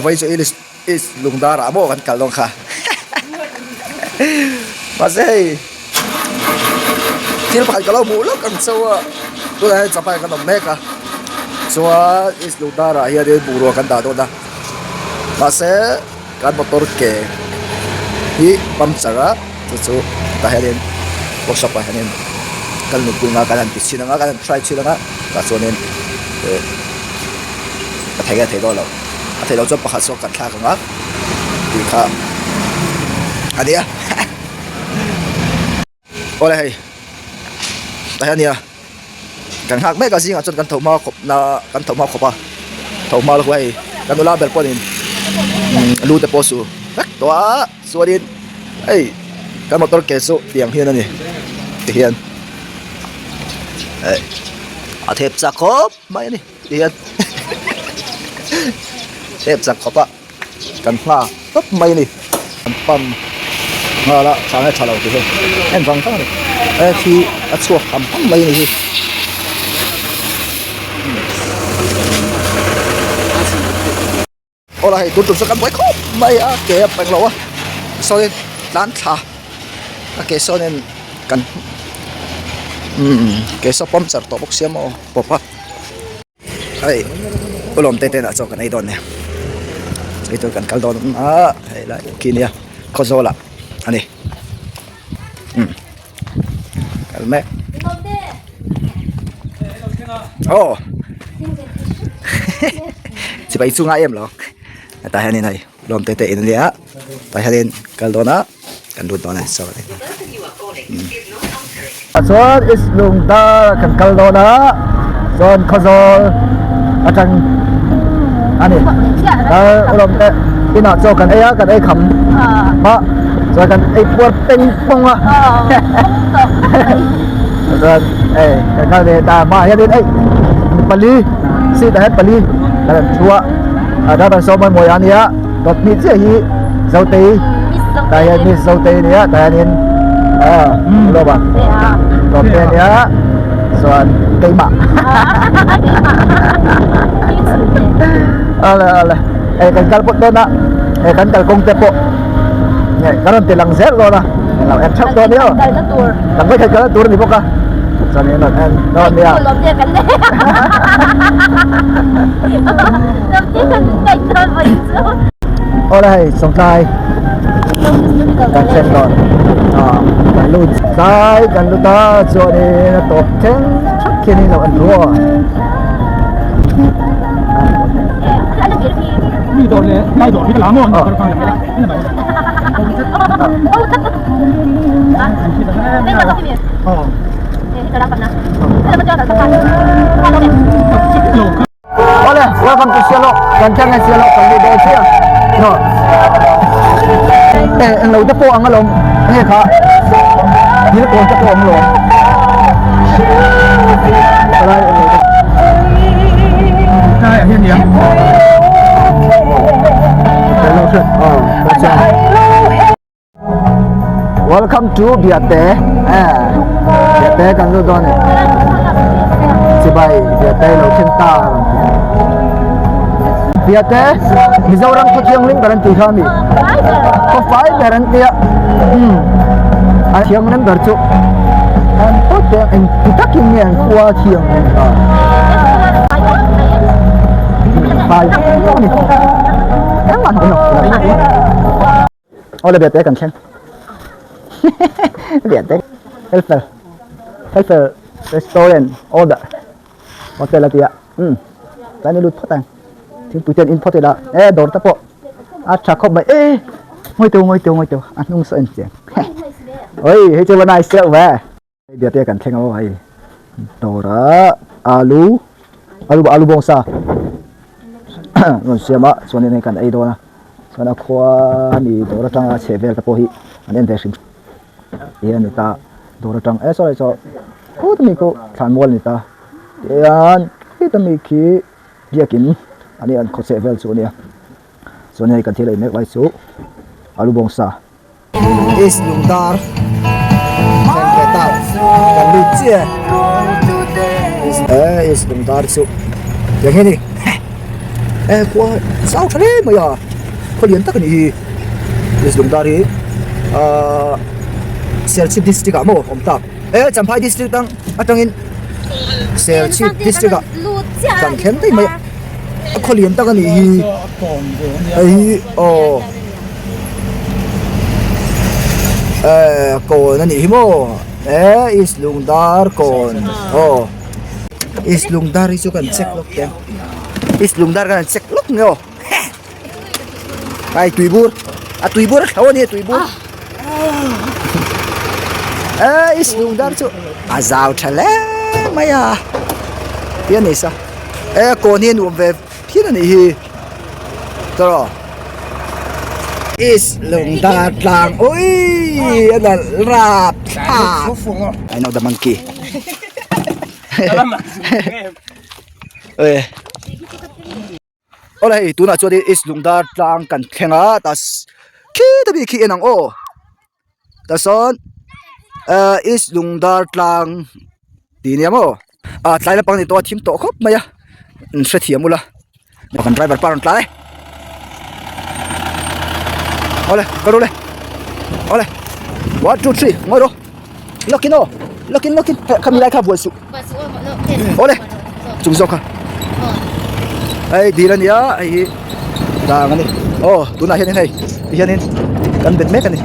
Vawi chu East East Lungdar ah maw kan kal dawn kha mahse hei thil pakhat ka lo hmuh lawk ang chauh a tunah hian Champhai kan awm mek a chuan East Lungdar ah hianin bungrua kan dah dawn a mahse kan motor ke hi puncture a chu chu tah hianin workshop ah hianin kan nupui anga kan han ti chhin anga kan han try chhin anga tah chuanin eh a thei nge thei dawn lo a thei lo chuan pakhat sawn kan thlak ang a tih kha a nia awle hei tah hian nia kan nghak mek a zingah chuan kan tho hma khawp na kan tho hma khawp a tho hma lawk hei kan nula ber pawhin lu te pawh su vek tawh a chuanin hei kan motor ke chu tiang hian a ni tihian a thep chak khawp mai a ni. Tihian step chak khawp a kan nghak tawp mai a ni kan pump nghal a tha nge tha lo tih hi en vang vang a ni he khi a chhuak ham ham mai a ni hi. Aw la hei tun tum chu kan buai khawp mai a ke a peng lo a sawnin tlan thla a ke sawnin kan umm ke saw puncture tawh bawk sia maw pawp a hei ulawm te te ah chaw kan ei dawn nia ei tur kan kal dawn a hei lai khi nia khawzawl ah a ni umm kal mek aw chibai chu ngai em lo tah hianin hei lawm te te in ania tah hianin kal dawn a kan lut dawn a ni saw chuan east lungdar kan kal dawn a chuan khawzawl atang ani ulawm te inah chaw kan ei a kan ei kham a chuan kan ei puar peng pawng a chuan hei kan kal ve ta hmaah hianin hei mi pali seat ah hian pali kan han thu a a driver saw mawi mawi a nia dawt hnih chiah hi zotei tah hian miss zotei a nia tah hianin ah lawm a dawt te a nia chuan keimah awle awle hei kan kal pawh dawn a hei kan kalkawng te pawh Nge ka rawn ti lang zel dawn a englo en theuh dawn nia kan vawikhat kalna tur a ni bawk a chuan in rawn en dawn nia awle hei sawngtlai kan thleng dawn kan lut tlai kan lut a chuanin a tawp thleng thak khian in lo en ruah Awle, welcome to Sialawk, kan thleng e Sialawk kan lut dawn chiah no. Eh, englo te pawh ang alawm, enge kha thil kawn te pawh ang alawm. Palai englo te. Welcome to Biate eh Biate kan lut dawn e chibai Biate lo thleng ta Biate Mizoram khaw thianghlim ber an tih kha ami khaw fai ber an tia umm a thianghlim ber chu an phawt te eng ti takin nge an khua thianghlim ta fai viau a ni engmah an awm lo awle Biate kan thleng Biate helper helper restaurant order hotel a tia umm tlai ni lut phawt ang thingpui te an in phawt ila e dawr te pawh a tha khawp mai e ngawi teu ngawi teu ngawi teu a hnung saw en chiang oi hei chu va nice deuh ve hei biate kan thleng aw hei dawr a alu alu alu bawngsa rawn siam a chuanin hei kan ei dawn a chuan a khua hemi dawr atanga chheh vel te pawh hi an en ve hrim hi a ni ta dawr atang eh sorry saw khut ami khu thlanmual a ni ta tihian khit ami khi biakin a nia an khawchheh vel chu a nia chuan hei kan thil ei mek lai chu alu bawngsa East Lungdar thleng ve ta kan lut chiah e East Lungdar chu tiang hi a ni. E khua zau tha hle mai a khaw lian tak a nih hi East Lungdar hi ahh Serchhip district ah maw awm tak e Champhai district tang atangin Serchhip district ah kan thleng daih mai a khaw lian tak a nih hi hei hi aw e kawn a nih hi maw e East Lungdar kawn aw East Lungdar hi chu kan check lawk teh ang East Lungdar kan han check lawk nge aw Ai tuibur a tuibur a thlo a ni tuibur e East Lungdar chu a zau tha hle mai a ti a ni sa e kawn hi a nuam ve phian a nih hi tawh East Lungdar tlang ui a nalh rap thlak I know the monkey Awle hei tunah chuan East Lungdar tlang kan thleng a tah khita bik khi en ang aw tah sawn ahh East Lungdar tlang tih nia maw ah tlai lampang ni tawh a thim tawh khawp mai a in hrethiam ula kan driver pa rawn tlai e awle kal rawh le awle one two three ngawi rawh lock in aw lock in lock in khami lai kha buai suh awle chung zawk kha hei dil a nia hei hi tlang a ni aw tunah hianin hei ti hianin kan bet mek a ni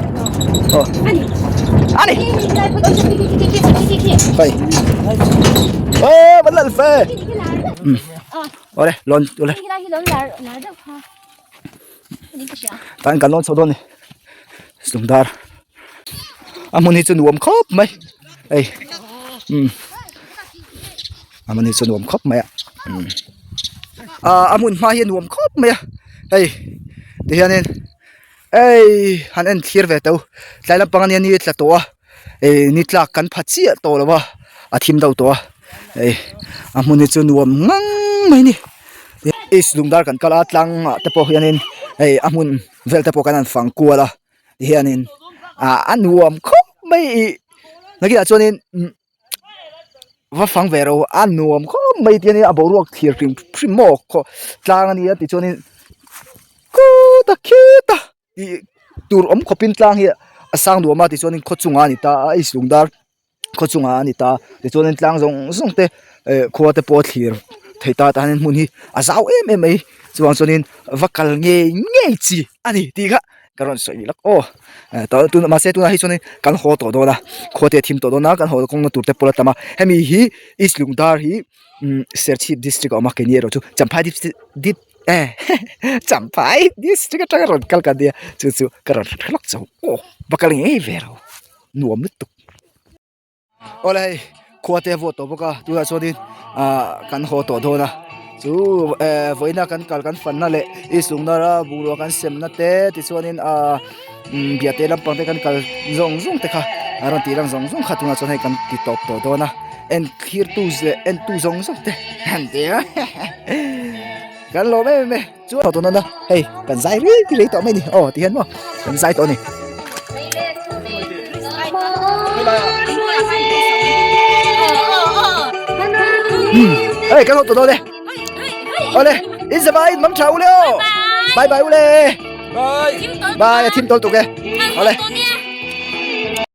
aw a ni hei aw van lal fe awle lawn awle tan kan lawn chho dawn a ni sumdar a hmun hi chu nuam khawp mai hei umm a hmun hi chu nuam khawp mai a umm ah a hmun hma hi a nuam khawp mai a hei tihianin hei han en thlir ve teh u tlai lampang ania ni a tla tawh a ih ni tlak kan pha chiah tawh lo a a thim deuh tawh a hei a hmun hi chu nuam ngang mai a ni east lungdar kan kal a tlang ah te pawh hianin hei a hmun vel te pawh kan han fang kual a tihianin ah a nuam khawp mai ih nakinah chuanin umm va fang ve ro a nuam khawp mai tihianin a boruak thlir hrim hrim maw khaw tlang a nia tichuanin khuta khita tih tur awm khawpin tlang hi a sang nuam a tichuanin khaw chungah a ni ta a east lungdar. khaw chungah a ni ta tichuanin tlang zawng zawng te eh khua te pawh a thlir thei ta tah hian hmun hi a zau em em mai chuvang chuanin va kal ngei ngei chi a ni tih kha ka rawn sawi lawk aw eh mahse tunah hi chuanin kan haw tawh dawn a khua te a thim tawh dawn a kan haw kawngna tur te pawh a tam a hemi hi east lungdar hi umm serchhip district a awm a keini erawh chu champhai dip eh champhai district atanga rawn kal kan nia chu chu ka rawn hre lawk chauh aw va kal ngei ve ro nuam lutuk. Awle hei khua te a vuah tawh bawk a tunah chuanin ah kan haw tawh dawn a chu eh vawiina kan kal kan fanna leh east lungnara bungrua kan semna te tichuanin ah umm biate lampang te kan kal zawng zawng te kha a rawn tih lang zawng zawng kha tunah chuan hei kan ti tawp tawh dawn a en thlir tu leh en tu zawng zawng te han ti a kan lawm em em e. Chuan tawh dawn a hei kan zai rei rei tawh mai a ni aw ti hian maw kan zai tawh a ni. Hei kan haw tawh dawn e awle in zavai in mang tha ule aw bye bye ule bye a thim tawl tuk e awle.